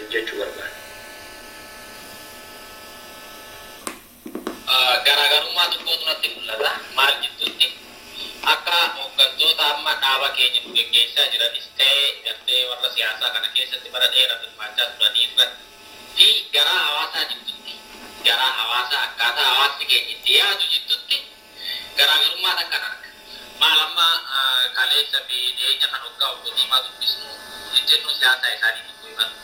Isin jechuu barbaada. Garaagarummaa tokkotu natti mul'ata. Maal jidduutti? Akka hooggantoota amma dhaaba keenya nu geggeessaa jiranis ta'e, gartee warra siyaasaa kana keessatti bara dheeraa hirmaachaa turanii irratti fi garaa hawaasaa jidduutti, garaa hawaasaa, akkaataa hawaasni keenya itti yaadu jidduutti garaagarummaa takkan arga. Maal, amma kaleessa fi dhiyeenya kan hoggaa Obbo Diimaa dubbisnu ejjennoo siyaasaa isaanii tokko himatu.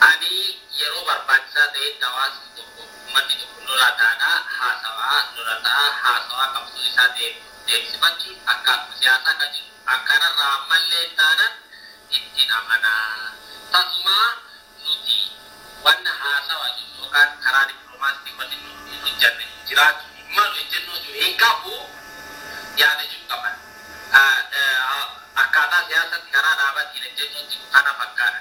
Ani yeroo barbaachisaa ta'etti hawaasni tokko, uummanni tokko lolaa taanaa haasawaa, lola ta'aa haasawaa, qabsoo isaa deemsifachuun akkaatuma siyaasaa kan jiru akkanarraa ammallee taanaan ittiin amanaa. Tasumaa nuti wanna haasawaa jiru yookaan karaa dippiloomaasii wanni nuti hojjanne jiraachuu hin malu, ejjennoo jiru hin qabu yaada jiru qaban. Akkaataa siyaasatti karaa dhaabatiin ejjennoo jiru kana fakkaata.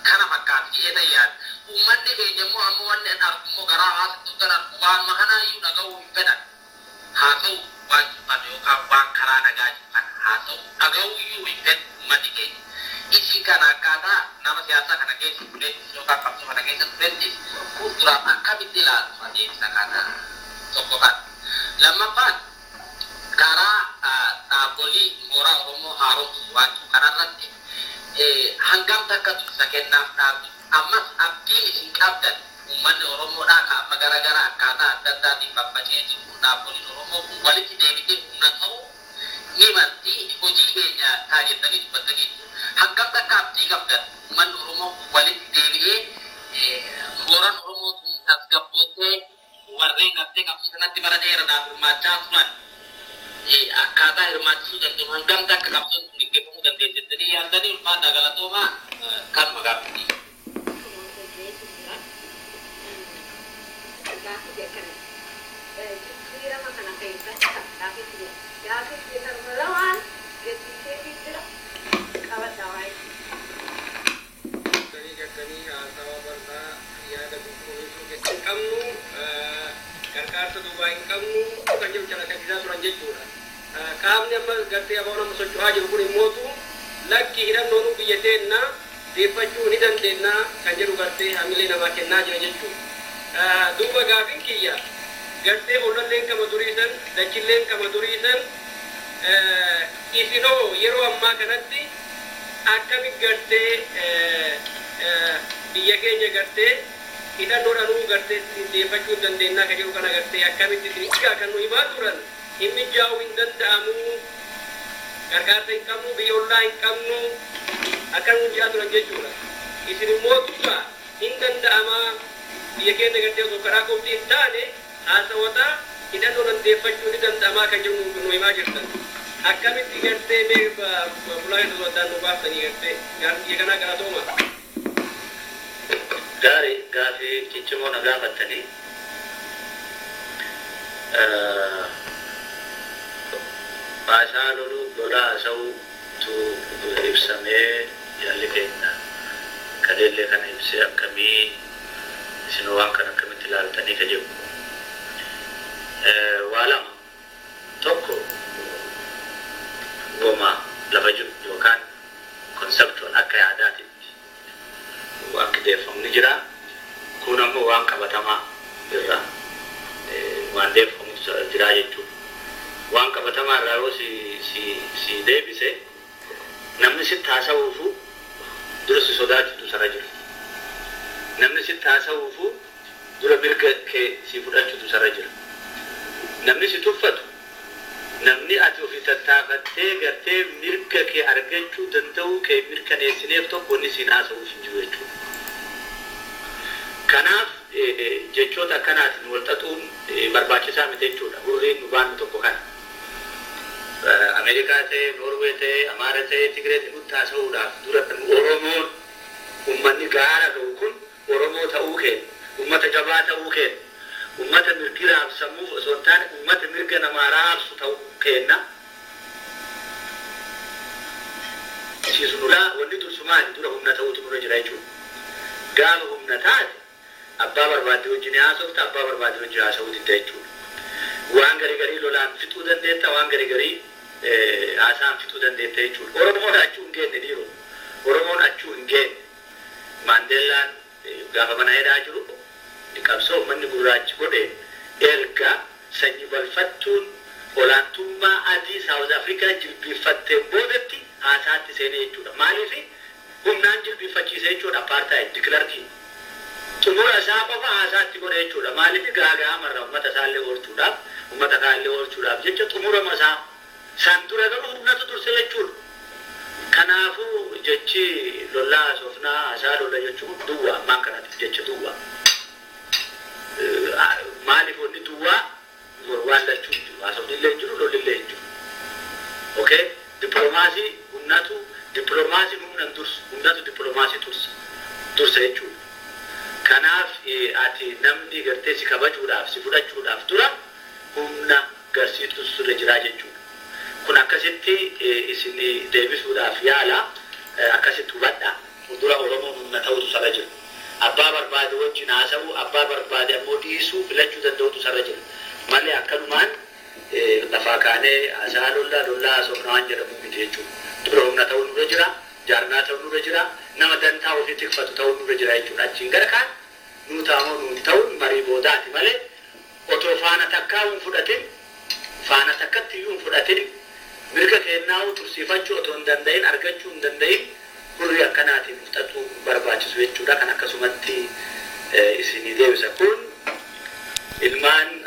Kana fakkaata jedhee yaada. Uummanni keenya immoo amma wanni inni argu immoo garaa hawaasatti kan argu waanuma kanaayyuu dhaga'uu hin fedhan. Haasa'u waan jiru kana yookaan waan karaa nagaa jiru kana haasa'u dhaga'uu iyyuu hin fedhu uummanni keenya. Isin kana akkaataa nama siyaasaa kana keessa turettis yookaan qabsoo kana keessa turettis fuulduraaf akkamitti ilaaltu adeemsa kana? Tokko kana. Lammaffaan, karaa dhaabbolii mooraa Oromoo haaromsu waan jiru kanarratti hangam takka dursa kennaaf dhaabdu? Ammas abdiin isin qabdan, uummanni Oromoodhaa ka amma gara akkaataa adda addaatiin faffacee jiru kun, dhaabboliin Oromoo kun walitti deebitee humna ta'uu ni malti, hojii keenya taa jettanii dubbattanii, hangam takka abdii qabdan uummanni Oromoo kun walitti deebi'ee, mooraan Oromoo kun tasgabboottee, warreen gartee qabsoo kanatti bara dheeraadhaaf hirmaachaa turan akkaataa hirmaachisuu danda'u, hangam takka qabsoon kun gaggeeffamuu dandeessi jettanii yaaddanii? Ulfaadhaa, galatoomaa, kanuma gaaffii. Gaaffii akkana jijjiirama kana keessatti gaaffii jira. Gaaffii tarma lamaan gadhiisee jira, qabadha waa'ee. Gartanii haasawaa bal'aa yaada qulqulleessuu keessa hin qabnu, gargaarsa duubaa hin qabnu kan jedhu calaqqisiisaa turan jechuudha. Qaamni amma gartee aboon amma socho'aa jiru kun immootu lakki, hidhannoon biyya teenna deeffachuu ni dandeenya kan jedhu gartee hamilee namaa kennaa jira jechuudha. Duuba gaafin kiyya, gartee ollalleen kama duriisan, dachilleen kama duriisan, isinoo yeroo ammaa kanatti akkami gartee biyya keenya gartee hidhannoodhaanuu gartee deeffachuu hin dandeenyaa kan jedhu kana gartee akkamitti isin kan nu himaa turan hin mijaa'uu hin danda'amu, gargaarsa hin qabnu, biyya ollaa hin qabnu akka nuun jedhaa turan jechuudha. Isin immoo tuqa hin danda'amaa, biyya keenya gartee osoo karaa qofti hin taane haasawwataa hidhannoo dandeeffachuu ni danda'amaa kan jedhu nu himaa jirtan. Akkamitti gartee mee bulaa keessa addaan nu baaftanii gartee biyya kanaa? Galatooma. Gaarii, gaafii ciccimoo na gaafattanii. Haasaa loluu, lolaa haasa'uutu ibsamee, jaalli keenya kaleellee kana ibsee, akkamii isin waan kana akkamitti ilaaltanii ka jedhu. Waa lama, tokko goma lafa jiru yookaan conceptual akka yaadaatitti waan qindeeffamu ni jira. Kun ammoo waan qabatamaa irraa waan deeffamutu jira jechuudha. Waan qabatamaa irraa yoo si deebise, namni sitti haasa'uufu dura si sodaachutu sarara jira. Namni sitti haasa'uufu dura mirga kee si fudhachutu sarara jira. Namni si tuffatu, namni ati ofii tattaafattee gartee mirga kee argachuu danda'uu kee mirkaneessineef tokko inni siin haasa'uuf hin jiru jechuudha. Kanaaf jechoota akkanaatiin wal xaxuun barbaachisaa miti jechuudha. Hurriin nu baannu tokko kana. Ameerikaa ta'e, Noorwee ta'e, Amaara ta'e, Tigree ta'e nutti haasa'uudhaaf dura Oromoon, uummanni gaara ga'u kun Oromoo ta'uu keenya, uummata jabaa ta'uu keenya, uummata mirgi raabsamuuf osoo hin taane uummata mirga namaa raabsu ta'uu keenya. Siisu nurraa wanni dursu maali? Dura humna ta'uutu nurra jira jechuudha. Gaafa humna taate abbaa barbaadde wajjin haasofta, abbaa barbaadde wajjin haasa'uu didda jechuudha. Waan garii garii lolaan fixuu dandeetta, waan garii garii haasaan fixuu dandeetta jechuudha. Oromoon achuu hin geenne dhiiroo. Oromoon achuu hin geenne. Gaafa mana hidhaa jiru qabsoo uummanni gurraachi godhe erga sanyii balfattuun olaantummaa adii Saawuz Afrikaa jilbiiffatteen boodatti haasaatti seenee jechuudha. Maaliif humnaan jilbiiffachiise jechuudha apartheid dikilarkii. Xumura isaa qofa haasaatti godhe jechuudha. Maaliif gaaga'amarra uummata isaallee oolchuudhaaf uummata kaallee oolchuudhaaf jecha xumurama isaa san dura garuu humnatu turse jechuudha. Kanaafuu jechi lollaa haasofnaa haasaa lolla jechuun duwwaa ammaan kanaatiif jecha duwwaa. Maaliif wanni duwwaa waan lachuu hin jiru. Haasofni illee hin jiru, lolli illee hin jiru. Okay? Dippiloomaasii humnatu dippiloomaasiin humna hin dursu. Humnatu dippiloomaasii tursa. Dursa jechuudha. Kanaaf ati namni gartee si kabajuudhaaf si fudhachuudhaaf dura humna garsiitu sirra jiraa jechuudha. Kun akkasitti isin deebisuudhaaf yaala akkasitti hubadha. Dura Oromoon humna ta'utu sarra jira. Abbaa barbaade wajjin haasa'u, abbaa barbaade ammoo dhiisuu filachuu danda'utu sarra jira. Malee akkanumaan lafaa kaanee haasaa lollaa lollaa haasofna waan jedhamu miti jechuudha. Dura humna ta'uu nurra jira, jaarmaa ta'uu nurra jira, nama dantaa ofii tikfatu ta'uu nurra jira jechuudha. Achiin gara kaan nuu taamoo nuun ta'uun marii boodaati malee otoo faana takkaa hin fudhatin faana takkatti iyyuu hin fudhatin mirga keenyaa tursiifachuu otoo hin danda'in argachuu hin danda'in hurrii akkanaatiin fudhachuu barbaachisu jechuudha. Kan akkasumatti isinii deebisa kun ilmaan